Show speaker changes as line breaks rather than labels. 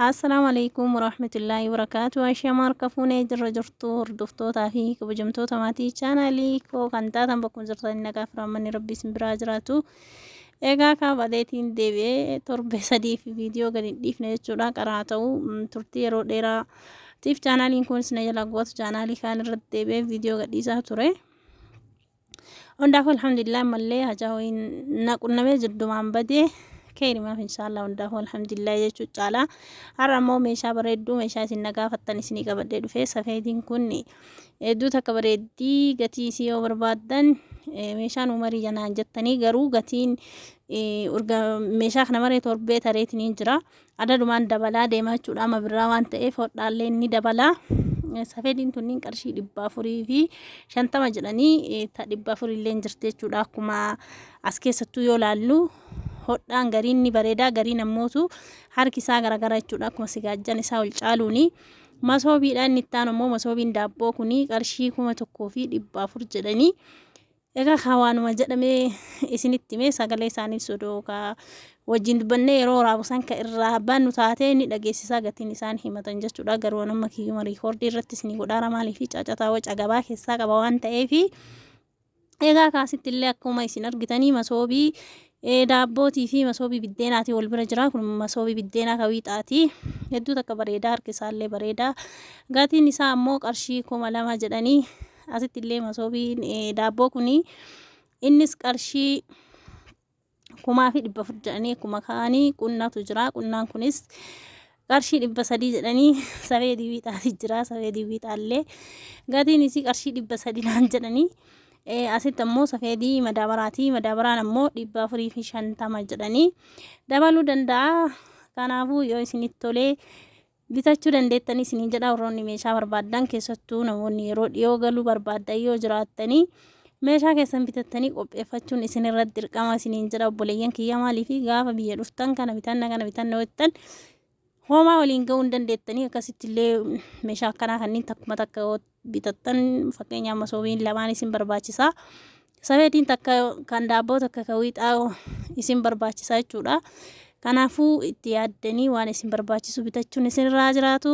Assalaamu alaikum warahmatullaahi wabarakaatu. Ashamaa harka fuunee jirra jirtu hordoftootaa fi kabajamtoota maatii chaanaalii koo kan taatan bakkuma jirtan nagaa fi rahmanni rabbii isin biraa jiraatu. Egaa kaabadeetiin deebi'ee torbee sadii fi viidiyoo gadi hin dhiifne jechuudha. Qaraa ta'u turtii yeroo dheeraa tiif chaanaaliin kunis na jala guwatu chaanaalii kaan irratti deebi'ee viidiyoo gadhiisaa ture. Hundaafuu alhamdulillah ammallee hajaa wayiin na qunnamee jiddumaan badee keerimaaf inshaallah hundaafuu alhamdulillah jechuu caala. Har'a ammoo meeshaa bareedduu meeshaa isin na gaafattan isinii qabadhee dhufee safeetiin kun hedduu takka bareeddii gatii isii yoo barbaaddan meeshaan umarii janaan jettanii garuu gatiin meeshaa kana maree torbee tareetiin jira. Adadumaan dabalaa deema jechuudha. Amma birraa waan ta'eef hodhaallee ni dabala. Safeediin tunniin qarshii 450 jedhanii ta 400 illee jirti jechuudha. Akkuma as keessattuu yoo laallu hodhaan gariin ni bareeda gariin ammootu harki isaa garagara jechuudha. Akkuma sigaajjan isaa ol caaluuni. Masoobiidha inni itti aanu immoo masoobiin daabboo kuni qarshii 1400 jedhanii. Egaa kaa waanuma jedhamee isinitti hime sagalee isaaniis odoo kaa wajjin dubbannee yeroo waraabu san ka irraa bannu taatee ni dhageessisaa gatiin isaan himatan jechuudha. Garuu an amma kiyyuma riikoordii irratti isinii godhaara maaliif cacataa waca gabaa keessaa qaba waan ta'eefi. Egaa kaasitti illee akkuma isin argitanii masoobii daabbootii fi masoobii biddeenaatii wal bira jira. Kun masoobii biddeenaa ka wiixaati. Hedduu takka bareedaa harki isaallee bareedaa. Gatiin isaa ammoo qarshii 2000 jedhanii asitti illee masoobiin daabboo kun innis qarshii 1400 jedhanii akkuma kaanii qunnatu jira. Qunnaan kunis qarshii 300 jedhanii safee dibiixaati jira. Safee dibiixaallee gatiin isii qarshii 300 naan jedhanii. Asitti ammoo safeedii madaabaraati. Madaabaraan ammoo 450 jedhanii dabaluu danda'a. Kanaafuu yoo isinitti tolee bitachuu dandeettanii isiniin jedha warroonni meeshaa barbaaddan keessattuu namoonni yeroo dhiyoo galuu barbaaddan yoo jiraattanii meeshaa keessan bitattanii qopheeffachuun isin irratti dirqama isiniin jedha obboleeyyan kiyya maaliif gaafa biyya dhuftan kana bitanna kana bitanna jettan homaa waliin ga'uu hin dandeettanii akkasitti illee meeshaa akkanaa kanneen takkuma takka yoo bitattan fakkeenyaaf masoobiin lamaan isin barbaachisa. Safeetiin takka kan daabboo takka kan wiixaa isin barbaachisa jechuudha. Kanaafuu itti yaaddanii waan isin barbaachisu bitachuun isin irraa jiraatu.